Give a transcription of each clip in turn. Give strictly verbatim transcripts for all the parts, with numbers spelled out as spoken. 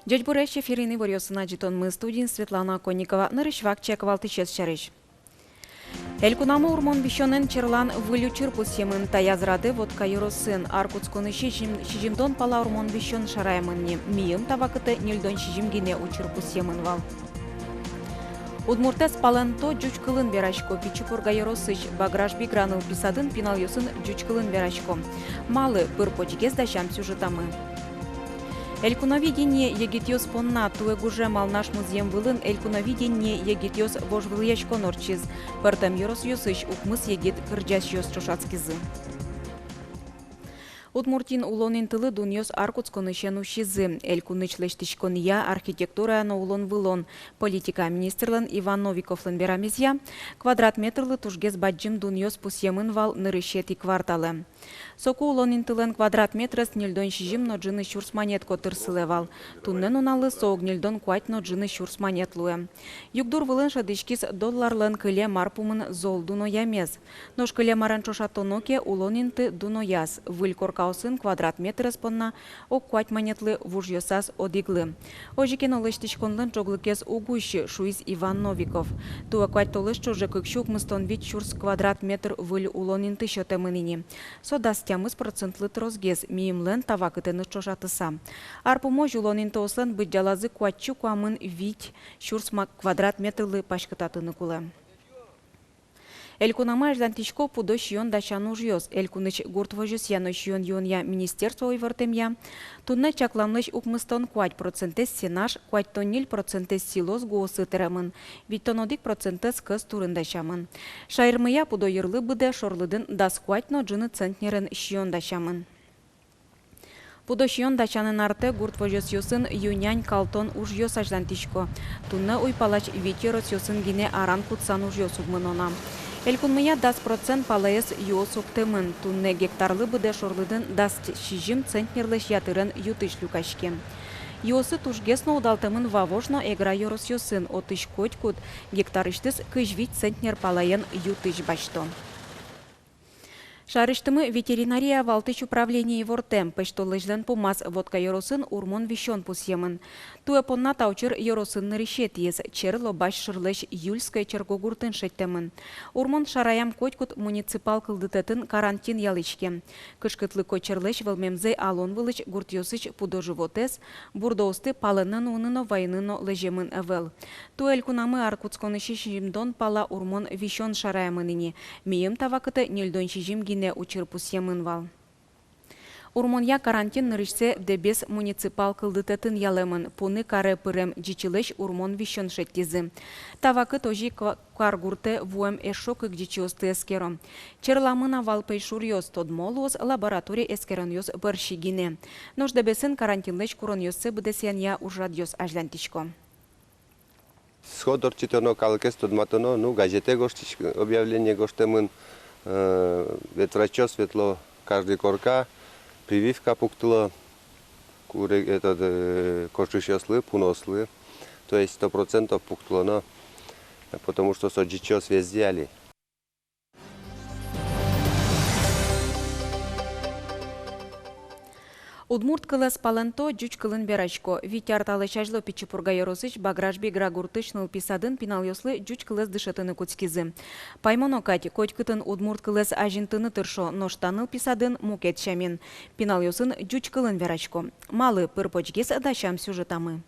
Ӟечбуресь! Эфирын иворъёсын адӟытонмы, студиын Светлана Конникова. Нырысь вакчияк валтӥсез сярысь. Элькунамы урмон висёнэн черлан выль учыр пусъемын. Таяз радэ Вотка ёросын. Ар кутсконысь сизьым-, сизьымдон пала урмон висён шараямын ни. Мийым та вакытэ ньыльдон сизьым гинэ учыр пусъемын вал. Удмуртэз палэнто ӟуч кылын верасько. Пичи Пурга ёросысь Баграш-Бигра нылпи садын пиналъёсын ӟуч кылын верасько. Малы? Пыр-почгес дасям сюжетамы. Элькуновидение егитъёс понна. Туэ гужем Алнаш музъем вылын Элькуновидение егитъёс вожвылъяськон ортчиз. Пӧртэм ёросъёсысь укмыс егит кырӟасьёс ӵошатскизы. Удмуртиын улон интылы дунъёс ар кутсконысен усизы. Элькунысь лэсьтӥськонъя, архитектурая но улон-вылон политикая министрлэн Иван Новиковлэн верамезъя, квадрат метрлы тужгес бадӟым дунъёс пусъемын вал нырысетӥ кварталэ. Соку улон интылэн квадрат метрез ньыльдон сизьым но ӝыны сюрс манет котыр сылэ вал. Туннэ нуналлы со ог ньыльдон куать но ӝыны сюрс манет луэ. Югдур вылын шӧдӥськиз долларлэн кылем ар пумын зол дуноямез. Нош кылем арен ӵошатоно ке, улон инты дунояз. Выль коркаосын квадрат метрез понна ог куать манетлы, вужъёсаз одӥглы. Озьы ке но, лэсьтӥськонлэн ӵоглыкез уг усьы, шуиз Иван Новиков. Туэ куать толэзь ӵоже кык сю укмыстон вить сюрс квадрат метр выль улон инты сётэмын ини. Со дас тямыс процентлы тросгес, мийымлэн та вакытэныз ӵошатыса. Ар пумозь улон интыослэн быдӟалазы куать сю куамын вить сюрс ма-, квадрат метрлы паськытатыны кулэ. Элькунамы азьлантӥсько пудо сиён дасян ужъёс. Элькунысь гурт возёсъя но сиён-юонъя министерство ивортэмъя, туннэ чакламлэсь укмыстон куать процентэз сенаж, куатьтон ньыль процентэз силос гуосы тыремын, витьтон одӥг процентэз кӧс турын дасямын. Шаермыя пудо йырлы быдэ шорлыдын дас куать но ӝыны центнерен сиён дасямын. Пудо сиён дасянэн артэ гурт возёсъёсын ю-нянь калтон ужъёс азьлантӥсько. Туннэ уйпалась вить ёросъёсын гинэ аран-кутсан ужъёс уг мыно на. Элькунмыя дас процент палаез юос октэмын. Туннэ гектарлы быдэ шорлыдын дас сизьым центнерлэсь ятырен ю-тысь люкаське. Юосы тужгес но удалтэмын Вавож но Эгра ёросъёсын, отысь котькуд гектарысьтыз кызь вить центнер палаен ю-тысь басьто. Шаерысьтымы ветеринария валтӥсь управление ивортэм: пӧсьтолэзьлэн пумаз Вотка ёросын урмон висён пусъемын. Туэ понна та учыр ёросын нырысетӥез. Чер Лобась шырлэсь Юльское черкогуртын шедьтэмын. Урмон шараям котькуд муниципал кылдытэтын карантин ялӥське. Кышкытлыко черлэсь вӧлмемзэ алон вылысь гуртъёсысь пудо-животэз, бурдоосты палэнэ нуыны но вайыны но лэземын ӧвӧл. Туэ элькунамы ар кутсконысь сизьымдон пала урмон висён шараямын ини. Мийым та вакытэ ньыльдон сизьым гинэ учыр пусъемын вал. Урмонъя карантин нырысьсэ Дэбес муниципал кылдытэтын ялэмын. Пуны каре пырем ӟичылэсь урмон висён шедьтӥзы. Та вакыт озьы ик Ква-, Кваргуртэ вуэм эшшо кык ӟичыосты эскеро. Черламын-а вал пӧйшуръёс, тодмо луоз лаборатори эскеронъёс бӧрсьы гинэ. Нош Дэбесын карантинлэсь куронъёссэ быдэсъянъя ужрадъёс азьлантӥсько. Сход ортчытоно, калыкез тодматоно, ну, газетэ гожтӥсь-, объявление гожтэмын, э, ветврачъёс ветло каждый корка, прививка пуктыло, куре-, этот, э, кочышъёслы, пуныослы, то есть сто процентов пуктылоно, потому что со ӟичыос везде али. Удмурт кылэз палэнто, ӟуч кылын верасько. Вить ар талэсь азьло Пичи Пурга ёросысь Баграш-Бигра гуртысь нылпи садын пиналъёслы ӟуч кылэз дышетыны кутскизы. Паймоно кадь, котькытын удмурт кылэз азинтыны тыршо, нош та нылпи садын мукет сямен. Пиналъёсын ӟуч кылын верасько. Малы? Пыр-почгес дасям сюжетамы.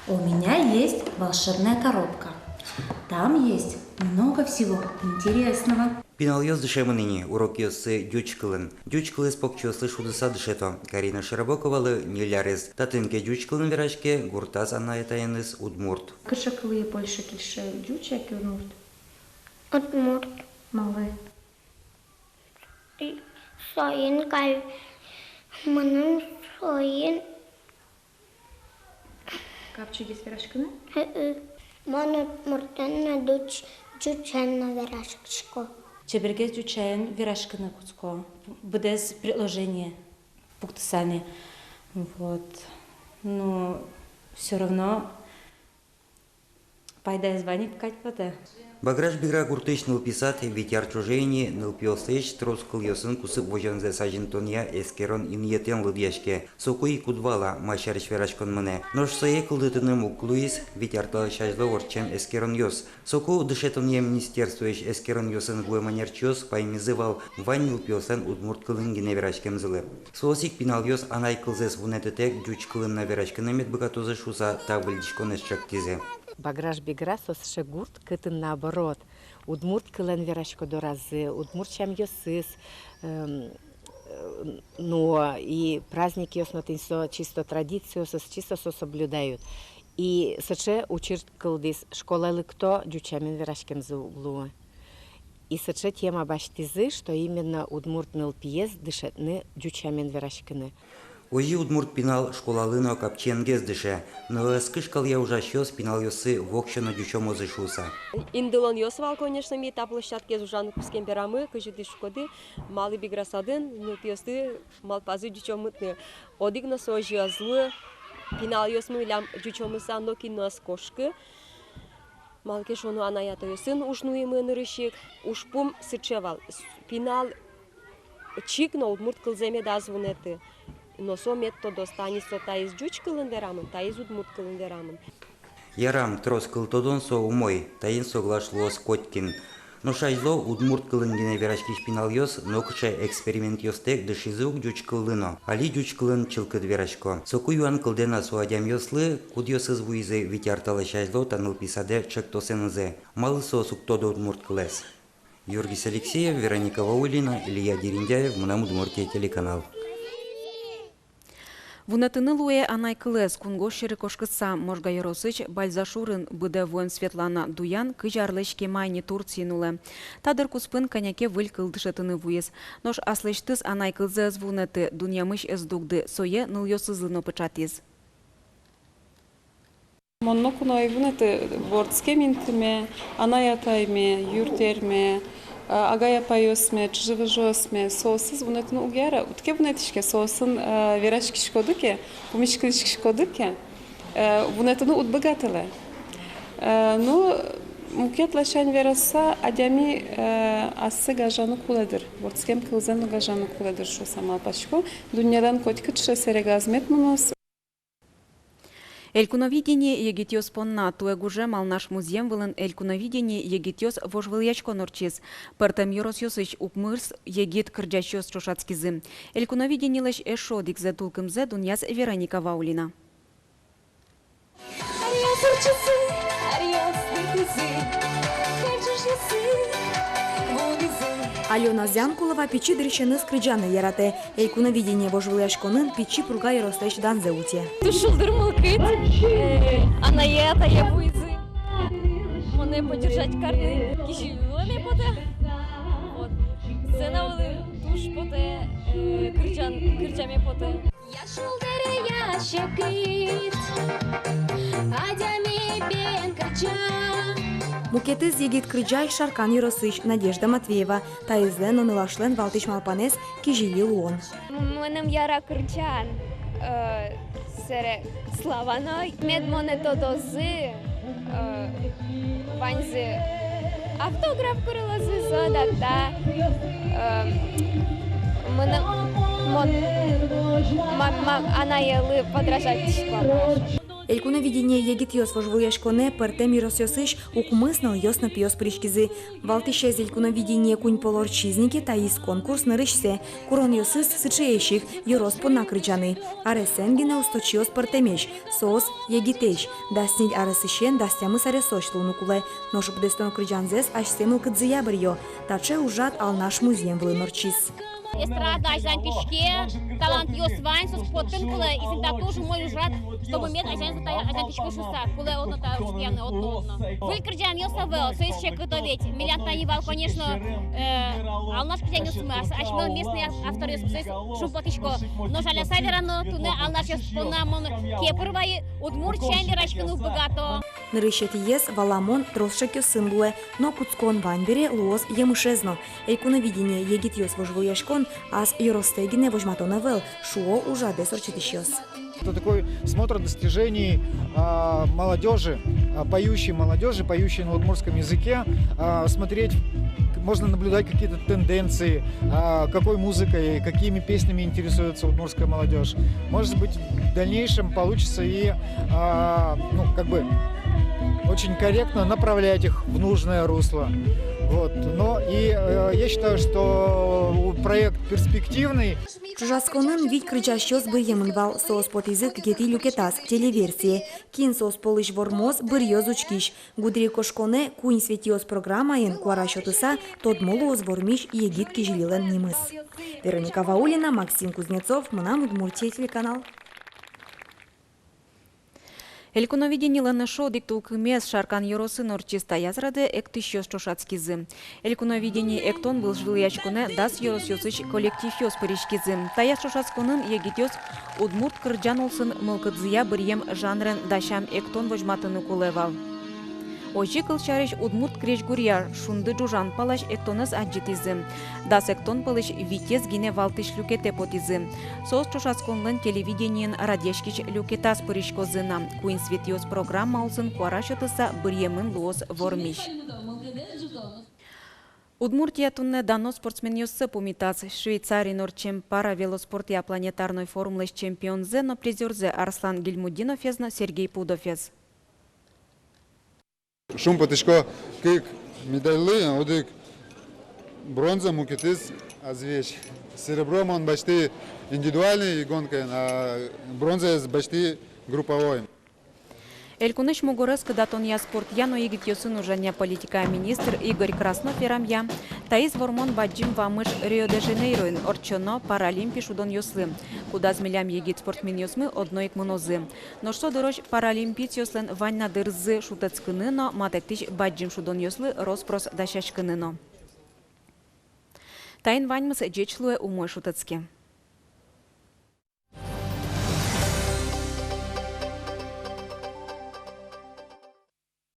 У меня есть волшебная коробка. Там есть много всего интересного. Пиналъёс дышемын ини, урокъёссы ӟуч кылын. Ӟуч кылэз покчиослы шудыса дышето. Карина Широбоковалы ньыль арес. Татын ке ӟуч кылын вераське, гуртаз анай-атаеныз удмурт. Кыӵе кылэ больше кельше, ӟуч яке удмурт? Удмурт. Малы? И соин кал-, мыным соин. Капчигес вераськыны? Э-э. Мон удмуртэн но ӟуч-, ӟучен но вераськисько. Чебергес ӟучен вераськыны кутско. Быдэс предложение пуктыса ни. Вот. Ну, всё равно пайдаез вань ик кадь потэ. Баграш-Бигра гуртысь нылпи сад вить ар ӵоже ини нылпиослэсь трос кылъёсын кусып возёнзэс азинтонъя эскерон инъетэн лыдъяське. Соку ик уд вала, ма сярысь вераськон мынэ. Нош сое кылдытыны муг луиз вить ар талэсь азьло ортчем эскеронъёс. Соку дышетонъя министерствоысь эскеронъёсын вуэм ӧнерчиос паймизы вал вань нылпиослэн удмурт кылын гинэ вераськемзылы. Соос ик пиналъёс анай кылзэс вунэтытэк ӟуч кылын но вераськыны мед быгатозы шуыса та выльдӥськонэз чектӥзы. Баграш-Бигра со сыӵе гурт, кытын, наоборот, удмурт кылын верасько доразы, удмурт сямъёсыз, эм, э, но и праздникъёс но тӥни со чисто традициосыз чисто со соблюдают. И сыӵе учыр кылдӥз: школае лыкто — ӟуч сямен вераськемзы уг луы. И сыӵе тема басьтӥзы, что именно удмурт нылпиез дышетыны ӟуч сямен вераськыны. Озьы удмурт пинал школалы но капчиенгес дыше, но ӧз кышкалъя ужасьёс пиналъёссы воксё но ӟучомозы шуыса. Индылонъёс вал, конечно, ми та площадкаез ужаны кутскем берамы, кызьы тӥ шуиськоды, малы Бигра садын нылпиосты малпазы ӟучомытыны. Одӥг но со озьы ӧз луы, пиналъёсмы милям ӟучомыса нокин но ӧз кошкы. Малы ке шуоно, анай-атайёсын уж нуимы нырысь ик. Ужпум сыӵе вал: с-, пинал чик но удмурт кылзэ медаз вунэты. Но со мед тодоз: тани со таиз ӟуч кылын верамын, таиз удмурт кылын верамын. Ярам, трос кыл тодон — со умой, таин соглаш луоз котькин. Нош азьло удмурт кылын гинэ вераськись пиналъёс нокыӵе экспериментъёстэк дышизы ук ӟуч кыллы но. Али ӟуч кылын чылкыт верасько. Соку юан кылдэ на со адямиослы, кудъёсыз вуизы вить ар талэсь азьло та нылпи садэ чектосэнызы. Малы соос уг тодо удмурт кылэз? Юргис Алексеев, Вероника Ваулина, Илья Дерендяев, «Мынам Удмуртие» телеканал. Вунэтыны луэ анай кылэз. Кунгож сьӧры кошкыса, Можга ёросысь Бальзашурын быдэ вуэм Светлана Дуян кызь арлэсь кема ини Турциын улэ. Та дыр куспын кӧня ке выль кыл дышетыны вуиз. Нош аслэсьтыз анай кылзэ ӧз вунэты, дунъямысь ӧз дугды, сое нылъёсызлы но пыӵатӥз. Мон ноку но ӧй вунэты вордскем интыме, анай-атайме, юртэрме, а, агай-апайёсме, чыжы-выжыосме. Соосыз вунэтыны уг яра. Уд ке вунэтӥське, соосын, а, вераськиськоды ке, пумиськылӥськиськоды ке, а, вунэтыны уд быгатылэ. А, ну, мукет ласянь вераса, адями, а, ассэ гажаны кулэ дыр, вордскем кылзэ но гажаны кулэ дыр шуыса малпасько. Дуннелэн котькыӵе сэрегаз мед мыноз. Элькуновидение егитъёс понна. Туэ гужем Алнаш музъем вылын Элькуновидение егитъёс вожвылъяськон ортчиз. Пӧртэм ёросъёсысь укмыс егит кырӟасьёс ӵошатскизы. Элькуновидениелэсь эшшо одӥгзэ тулкымзэ дунъяз Вероника Ваулина. Алёна Зянкулова пичи дырысеныз кырӟаны яратэ. Элькуновидение вожвылъяськонын Пичи Пурга ёрослэсь данзэ утэ. Туж шулдыр мылкыд, э, анае-атае вуизы монэ поддержать карыны, кизили луэме потэ. Вот. Сцена вылын туж потэ, э, кырӟан, кырӟаме потэ. Я шулдыр, я секыт, адями бен кырӟа. Мукетыз егит кырӟась Шаркан ёросысь Надежда Матвеева. Таизлэн но нылашлэн валтӥсь малпанэз — кизили луон. Мыным яра кырӟан, э, сэре слава но. Мед монэ тодозы, э, ваньзы автограф курылозы, со дак та, э, мыным, мон, ма-, ма-, анаелы подражать карисько. Элькуновидение егитъёс вожвылъяськонэ пӧртэм ёросъёсысь укмыс нылъёс но пиос пыриськизы. Валтӥсез Элькуновидение куинь пол ортчиз ни ке, таиз конкурс нырысьсэ. Куронъёсыз сыӵеесь ик: ёрос понна кырӟаны. Аресэн гинэ усточиос пӧртэмесь. Соос егитэсь. Дас ньыль аресысен дас тямыс аресозь луыны кулэ. Нош быдэстоно кырӟанзэс асьсэ мылкыдзыя быръё. Таӵе ужрад Алнаш музъем вылын ортчиз. Эстрада азинтӥське, талантъёс вань, соос поттыны кулэ, и соин та туж умой ужрад, чтобы мед азинтӥське шуыса, кулэ одно та ужъяны, одно, одно. Выль кырӟанъёс ӧвӧл, соос секыт ведь. Милям тани вал, конечно, э, алнаш кырӟанъёсмы, ас-, асьме местный ав-, авторъёс, соос шумпотӥсько. Но жаляса верано, туннэ алнашъёс понна мон кепыр вайи, удмурт сямен вераськыны уг быгато. Нырысетӥез, валамон, трос шекъёсын луэ, но кутскон вань бере, луоз емышез но. Элькуновидение егитъёс вожвылъяськон ас ёростэ гинэ возьматон ӧвӧл, шуо ужрадэз ортчытӥсьёс. Это такой смотр достижений молодежи, поющей молодежи, поющей на удмуртском языке. Смотреть, можно наблюдать какие-то тенденции, какой музыкой, какими песнями интересуется удмуртская молодежь. Может быть, в дальнейшем получится и, ну, как бы, очень корректно направлять их в нужное русло. Вот. Но и я считаю, что проект перспективный. Ӵошатсконын вить кырӟасьёс быръемын вал. Соос потӥзы кыкетӥ люкетаз, телеверсие. Кин соос пӧлысь вормоз, быръёз учкись. Гудырикошконэ «Куинь светъёс» программаен куара сётыса тодмо луоз вормись егит кизилилэн нимыз. Вероника Ваулина, Максим Кузнецов, «Мынам Удмуртие» телеканал. Элькуновидениелэн эшшо одӥг тулкымез Шаркан ёросын ортчиз. Таяз радэ эктӥсьёс ӵошатскизы. Элькуновидение эктон выльысь вылӥяськонэ дас ёросъёсысь коллективъёс пыриськизы. Таяз ӵошатсконын егитъёс удмурт кырӟан улсын мылкыдзыя быръем жанрен дасям эктон возьматыны кулэ вал. Озьы, кылсярысь, удмурт крезьгуръя «Шунды ӝужан» палась эктонэз адӟытӥзы. Дас эктон пӧлысь витез гинэ валтӥсь люкетэ потӥзы. Соос ӵошатсконлэн телевидениын радъяськись люкетаз пыриськозы на. «Куинь светъёс» программа улсын куара сётыса быръемын луоз вормись. Удмуртия туннэ дано спортсменъёссэ пумитаз. Швейцариын ортчем паравелоспортъя планетарной форумлэсь чемпионзэ но призёрзэ Арслан Гильмутдиновез но Сергей Пудовез. Шумпотӥсько кык медальлы, одӥг бронза, мукетыз азвесь. Серебро мон басьтӥ индивидуальной гонкаын, а бронзаез басьтӥ групповой. Элькунысь мугорез кыдатонъя, спортъя но егитъёсын ужанъя политикая министр Игорь Краснов верамъя, таиз вормон бадӟым вамыш Рио-де-Жанейроын ортчоно Паралимпи шудонъёслы, кудаз милям егит спортсменъёсмы одно ик мынозы. Нош со дырозь паралимпиецъёслэн вань на дырзы шутэтскыны но матэктӥсь бадӟым шудонъёслы рос-прос дасяськыны но. Таин ваньмыз. Ӟеч луэ, умой шутэтске.